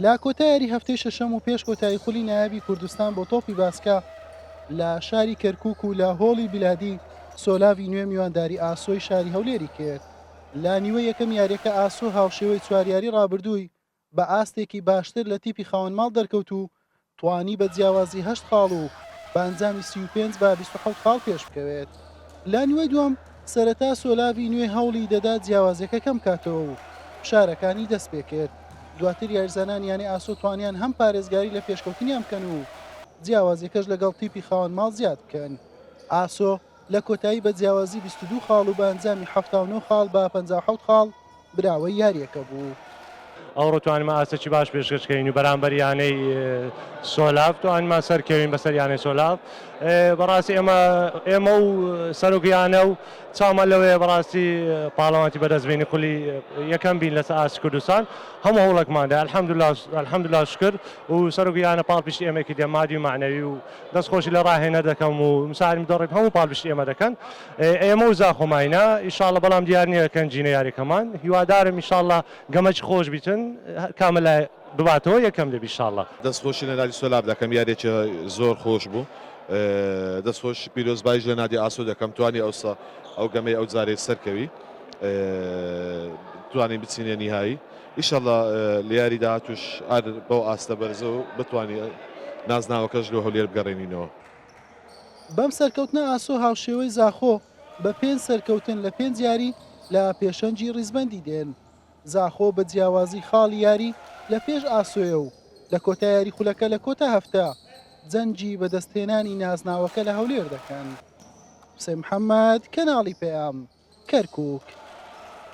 لە کۆتا یاری هەفتەی شەشەم و پێش کۆتایی خولی نایابی کوردستان بۆ تۆپی باسکە لە شاری کەرکوک و لە هۆڵی بلادی سۆلاڤی نوێ میوانداری ئاسۆی شاری هەولێری کرد. لە نیوەی یەکەم یاریەکە ئاسۆ هاوشێوەی چوار یاری ڕابردووی بە ئاستێکی باشتر لە تیپی خاوەن ماڵ دەرکەوت و توانی بە جیاوازی هەشت خاڵ و بە ئەنجامی 35 بە 27 خاڵ پێشبکەوێت. لە نیوەی دووەم سەرەتا سۆلاڤی نوێ هەوڵی دەدا جیاوازیەکە کەم کاتەوە و فشارەکانی دەستپێکرد، دواتر یاریزانانی یانەی ئاسۆ توانیان هەم پارێزگاری لە پێشکەوتنیان بکەن و جیاوازیەکەش لەگەڵ تیپی خاوەن ماڵ زیاد بکەن. ئاسۆ لە کۆتایی بە جیاوازی 22 خاڵ و بە ئەنجامی 79 خاڵ بە 57 خاڵ براوەی یارییەکە بوو. ئەوڕۆ توانیمان ئاستێکی باش پێشکەش کەین و بەرامبەر یانەی سۆلاڤ توانیمان سەرکەوین بەسەر یانەی سۆلاڤ بەڕاستی ئێمە ئێمە و سەرۆک یانە و چاومان لەوەیە بەڕاستی پاڵەوانتی بەدەست بێنی خولی یەکەم بین لەسەر ئاستی کوردستان هەموو هەوڵێکماندا الحمدلله الحمدلله شکر و سەرۆک یانە پاڵپشتی ئێمەی کردیە مادی و مەعنەوی و دەستخۆشی لە ڕاهێنەر دەکەم و مساعد مدەڕیب هەموو پاڵپشتی ئێمە دەکەن ئێمە و زاخۆ ماینە ئیشاڵە بەڵام دیار نییە کەنجینە یاریەکەمان هیوادارم ئیشاڵە گەمەکی خۆش بیتن کامە لای بباتەوە یەکەم دەبی ئیشاڵە. دەست خۆشی لە نادی سۆلاب دەکەم یاریەکی زۆر خۆش بوو دەست خۆش پیرۆزبایش لە نادی ئاسۆ دەکەم توانی ئەوسا ئەو گەمەی ئەو جارەی سەرکەوی توانین بچینە نیهایی ئیشەڵا لە یاری داهاتوش هەر بەو ئاستە بەرزە و بتوانین نازناوەکەش لۆ هەولێر بگەڕێنینەوە. بەم سەرکەوتنە ئاسۆ هاوشێوەی زاخۆ بە پێنج سەرکەوتن لە پێنج یاری لە پێشەنگی ڕیزبەندی دێن. زاخۆ بە جیاوازی خاڵی یاری لە پێش ئاسۆیە و لە کۆتا یاری خولەکە لە کۆتا هەفتە جەنگی بەدەستهێنانی نازناوەکە لە هەولێر دەکەن. حوسێن محەمەد، کەناڵی پەیام، کەرکوک.